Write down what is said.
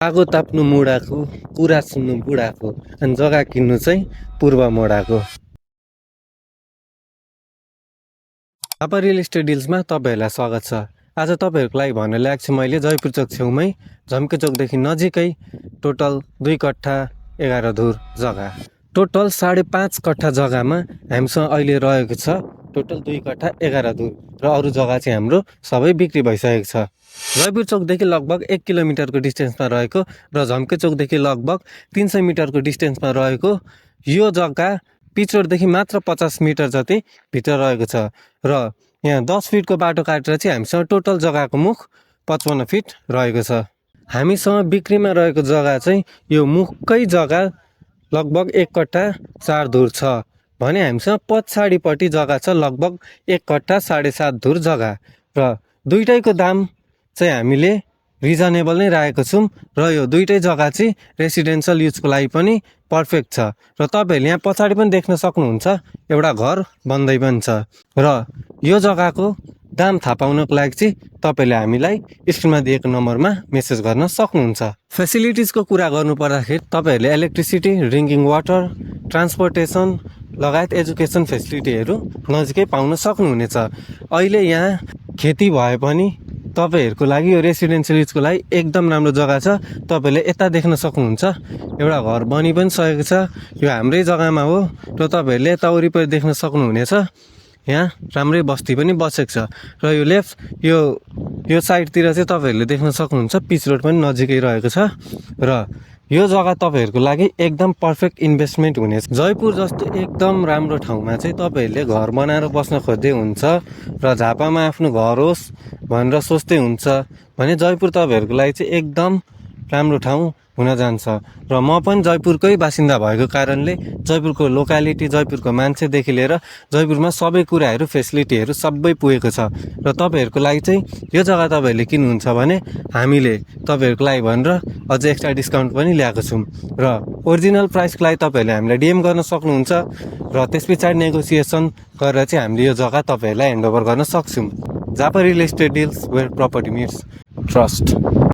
आगो ताप्नु मुडाको, कुरा सुन्नु बुढाको, अनि जग्गा किन्नु चाहिँ पूर्व मोडाको। थापा रियल इस्टेट डिल्समा तपाईँहरूलाई स्वागत छ। आज तपाईँहरूको लागि भन्न ल्याएको छु मैले जयपुर चोक छेउमै झम्के चोकदेखि नजिकै टोटल 2 कट्ठा 11 धुर जग्गा। टोटल 5.5 कट्ठा जग्गामा हामीसँग अहिले रहेको छ टोटल 2 कट्ठा 11 धुर र अरू जग्गा चाहिँ हाम्रो सबै बिक्री भइसकेको छ। जयपुर चोकदेखि लगभग 1 किलोमिटरको डिस्टेन्समा रहेको र झम्के चोकदेखि लगभग 300 मिटरको डिस्टेन्समा रहेको यो जग्गा पिच रोडदेखि मात्र 50 मिटर जति भित्र रहेको छ र यहाँ 10 फिटको बाटो काटेर चाहिँ हामीसँग टोटल जग्गाको मुख 55 फिट रहेको छ। हामीसँग बिक्रीमा रहेको जग्गा चाहिँ यो मुखकै जग्गा लगभग 1 कट्ठा 4 धुर छ भने हामीसँग पछाडिपट्टि जग्गा छ लगभग 1 कट्ठा 7.5 धुर जग्गा र दुइटैको दाम चाहिँ हामीले रिजनेबल नै राखेको छौँ र यो दुइटै जग्गा चाहिँ रेसिडेन्सियल युजको लागि पनि पर्फेक्ट छ र तपाईँहरूले यहाँ पछाडि पनि देख्न सक्नुहुन्छ एउटा घर बन्दै पनि छ र यो जग्गाको दाम थाहा पाउनको लागि चाहिँ तपाईँले हामीलाई स्क्रिनमा दिएको नम्बरमा मेसेज गर्न सक्नुहुन्छ। फेसिलिटिजको कुरा गर्नु पर्दाखेरि तपाईँहरूले इलेक्ट्रिसिटी, ड्रिङ्किङ वाटर, ट्रान्सपोर्टेसन लगायत एजुकेसन फेसिलिटीहरू नजिकै पाउन सक्नुहुनेछ। अहिले यहाँ खेती भए पनि तपाईँहरूको लागि यो रेसिडेन्सियल युजको लागि एकदम राम्रो जग्गा छ। तपाईँले यता देख्न सक्नुहुन्छ एउटा घर बनि पनि सकेको छ, यो हाम्रै जग्गामा हो र तपाईँहरूले यता वरिपरि देख्न सक्नुहुनेछ यहाँ राम्रै बस्ती पनि बसेको छ र यो लेफ्ट यो साइडतिर चाहिँ तपाईँहरूले देख्न सक्नुहुन्छ पिच रोड पनि नजिकै रहेको छ र यो जग्गा तपाईँहरूको लागि एकदम पर्फेक्ट इन्भेस्टमेन्ट हुनेछ। जयपुर जस्तो एकदम राम्रो ठाउँमा चाहिँ तपाईँहरूले घर बनाएर बस्न खोज्दै हुन्छ र झापामा आफ्नो घर होस् भनेर सोच्दै हुन्छ भने जयपुर तपाईँहरूको लागि चाहिँ एकदम राम्रो ठाउँ हुन जान्छ र म पनि जयपुरकै बासिन्दा भएको कारणले जयपुरको लोकालिटी, जयपुरको मान्छेदेखि लिएर जयपुरमा सबै कुराहरू फेसिलिटीहरू सबै पुगेको छ र तपाईँहरूको लागि चाहिँ यो जग्गा तपाईँहरूले किन्नुहुन्छ भने हामीले तपाईँहरूको लागि भनेर अझै एक्स्ट्रा डिस्काउन्ट पनि ल्याएको छौँ र ओरिजिनल प्राइसको लागि तपाईँहरूले हामीलाई डिएम गर्न सक्नुहुन्छ र त्यस पछाडि नेगोसिएसन गरेर चाहिँ हामीले यो जग्गा तपाईँहरूलाई ह्यान्डओभर गर्न सक्छौँ। Jhapa real estate deals where property meets trust.